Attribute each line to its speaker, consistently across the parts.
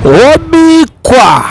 Speaker 1: Wobikwa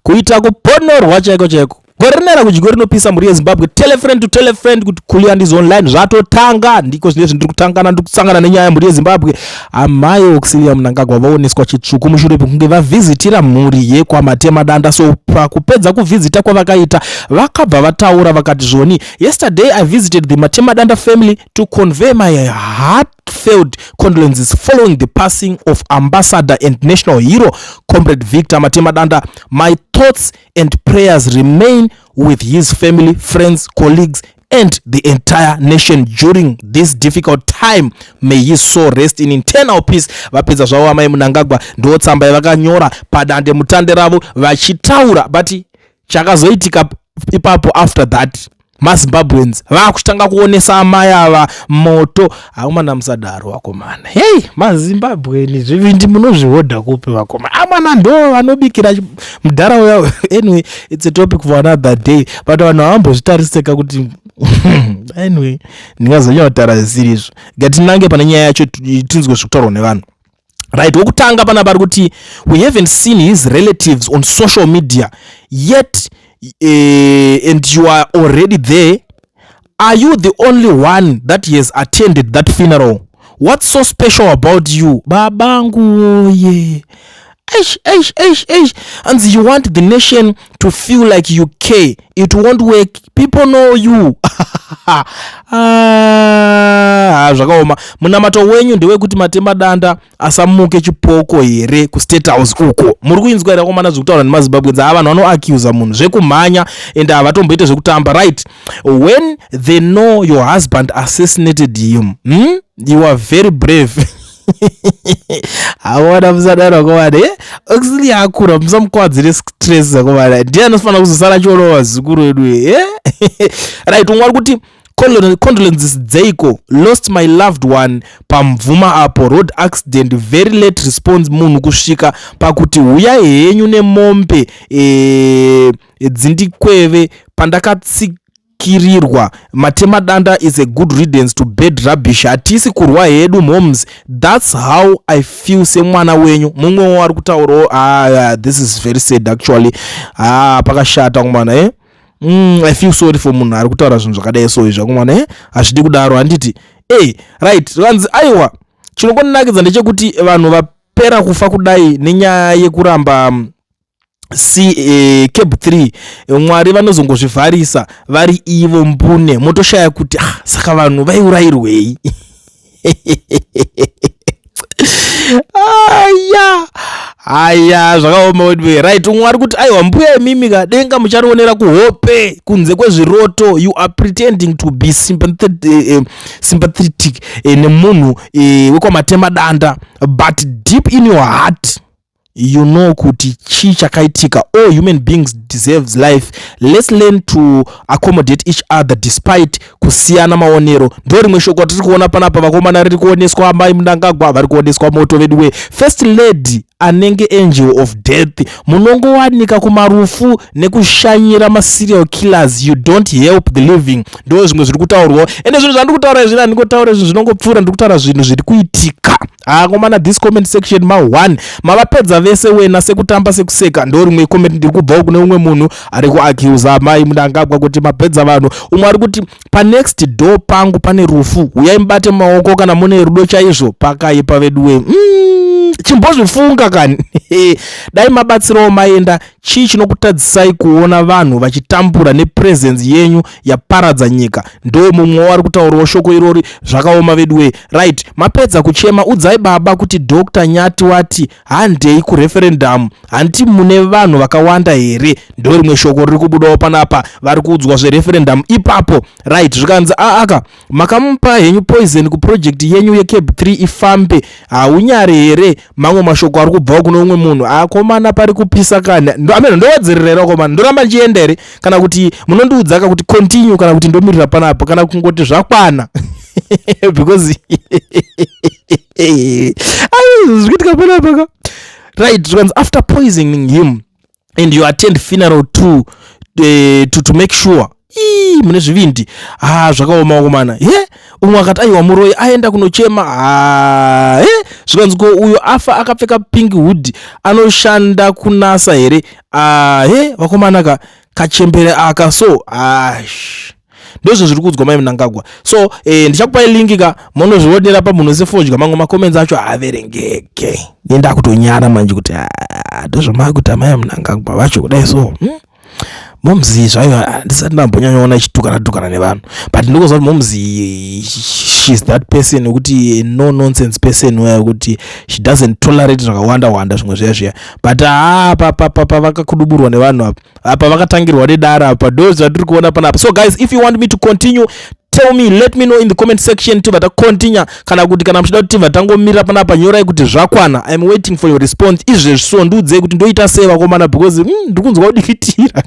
Speaker 1: kuita kuponorwa chaiko chaiko. Gore rinera kudyo rinopisa mhuri yeZimbabwe. Tell a friend to tell a friend kuti Kulliant is online zvatotanga. Ndiko zvinezvi ndiri kutangana ndiri kusangana nenyaya yemhuri yeZimbabwe. Amai Auxilia Mnangagwa vaoneswa chitsvuku mushure pekunge vavhizitira mhuri yekwaMatemadanda. So pakupedza kuvhizita kwavakaita vakabva vataura vakati zvoni, "Yesterday I visited the Matemadanda family to convey my heartfelt condolences following the passing of ambassador and national hero Comrade Victor Matemadanda. My thoughts and prayers remain with his family, friends, colleagues and the entire nation during this difficult time. May his soul rest in eternal peace." Vapedza zvavo amai Mnangagwa, ndo tsamba yavakanyora padande mutande ravo vachitaura. But chakazoitika ipapo after that, maZimbabweans vaakutanga kuonesa amai ava moto. Haumana, musadaro vakomana. Hei, maZimbabweni, zvivindi munozvihodha kupi vakomana? Amana, ndo vanobikira mudhara uya. Anyway, it's a topic for another day, but vanhu havambozvitariseka kuti, anyway, ndingazonyataura zvisiri izvo. Ngatinange pane nyaya yacho tinzwe zvekutaurwa nevanhu. Right, wokutanga pana vari kuti, "We haven't seen his relatives on social media yet, and you are already there. Are you the only one that has attended that funeral? What's so special about you?" Babangu woye. Eish, eish, eish, eish. And you want the nation to feel like you care. It won't work. People know you. Ah, zvakaoma. Munamato wenyu ndewekuti Matemadanda asamuke chipoko here kuState House uko? Muri kuinzwa here akomana zvekutaura nemaZimbabwe? Dza vanhu vanoaccusa munhu zvekumhanya and havatomboite zvekutamba. Right, "When they know your husband assassinated him, You are very brave." Haona, musadaro akomana. Auxilia akura, musamukwadzire stress akomana. Ndiye anofanira kuzosara achionawo vazukuru vedu. Right, umwe ari kuti, "Condolences dzeiko? Lost my loved one pamvuma apo, road accident. Very late response. Munhu kusvika pakuti huyai henyu nemombe dzindikweve pandakatsikirirwa. Matemadanda is a good riddance to bad rubbish. Hatisi kurwa hedu moms. That's how I feel semwana wenyu." Mumwewo ari kutaurawo. Ah, this is very sad actually. Ah, pakashata kumana. I feel sorry for munhu ari kutaura zvinhu zvakadai so izvi akomana. Hazvidi kudaro, handiti? Right, zvanzi aiwa, chinongonakidza ndechekuti vanhu vapera kufa kudai nenyaya yekuramba c CAB 3, Mwari vanozongozvivharisa vari ivo mbune. Motoshaya kuti, ah, saka vanhu vaiurayirwei? Aya aya, zvakaoma weduwe. Right, umwe ari kuti, "Aiwa mbuya imimi ka, denga mucharionera kuhope kunze kwezviroto. You are pretending to be sympathetic nemunhu wekwaMatemadanda, but deep in your heart you know kuti chii chakaitika. All human beings deserves life. Let's learn to accommodate each other despite kusiyana maonero." Ndo rimwe shoko ratiri kuona panapa vakomana, riri kuoneswa amai Mnangagwa, vari kuoneswa moto veduwe. "First Lady anenge angel of death. Munongowanika kumarufu nekushanyira maserial killers. You don't help the living." Ndo zvimwe zviri kutaurwawo. Ende zvinhu zvandiri kutaura izvi, handingotaura zvinhu zvinongopfuura, ndiri kutaura zvinhu zviri kuitika. Akomana, this comment section ma1 mavapedza vese wena, sekutamba sekuseka. Ndo rimwe comment ndiri kubvawo kune umwe munhu ari kuaccusa mai Mnangagwa kuti mapedza vanhu. Umwe ari kuti, "Panext door pangu pane rufu, uyai mubate maoko kana mune rudo chaizvo." Pakaipa veduwe. Chimbozvifunga kani. Dai mabatsirawo maenda. Chii chinokutadzisai kuona vanhu vachitambura nepresence yenyu yaparadza nyika? Ndo mumwe wari kutaurawo shoko irori. Zvakaoma veduwe. Right, "Mapedza kuchema, udzai baba kuti Dr Nyati wati handei kureferendum. Hanti mune vanhu vakawanda here?" Ndo rimwe shoko riri kubudawo panapa, vari kuudzwa zvereferendum ipapo. Right, zvikanzi, "Aaka, makamupa henyu poison kuproject yenyu yeCAB 3 ifambe. Haunyari here?" Mamwe mashoko ari kubvawo kune umwe munhu. Akomana, pari kupisa kani. Amene ndowedzerera here akomana? Ndoramba ndichienda here, kana kuti munondiudzaka kuti continue, kana kuti ndomirira panapa, kana kungoti zvakwana? Because ai, zviri kuitika panapa ka. Right, zvikanzi, "After poisoning him and you attend funeral too, to make sure Ii, mune zvivindi. Ah, zvakaoma vakomana. He, umwe akati aiwa muroyi aenda kunochema. Ah, he, zvikanzi ko uyo afa akapfeka pink hood anoshanda kunasa here? Ah, he, vakomana ka kachembere aka so. Ah, ndozvo zviri kuudzwa mai Mnangagwa. So ndichakupai link ka monozvionera pamunhu sefodya. Mamwe macomments acho haaverengeke. Nendakutonyara manje kuti ah, ndozvamakuita mai Mnangagwa vacho kudai so. Momzi zvayo handisati ndambonyanyaona ichitukana tukana nevanhu, but ndikuziva kuti momzi, she's that person wekuti no nonsense person waya wekuti she doesn't tolerate zvakawanda wanda zvimwe zviya zviya. But haa, pa vakakuduburwa nevanhu apa, apa vakatangirwa nedara apa, ndo zvatiri kuona panapa. So guys, if you want me to continue, tell me, let me know in the comment section, tibva tacontinue, kana kuti kana muchida kuti tibva tangomira panapa, nyorai kuti zvakwana. I'm waiting for your response izvezvi. So ndiudzei kuti ndoita sei, vakomana, because ndiri kunzwa kudikitira.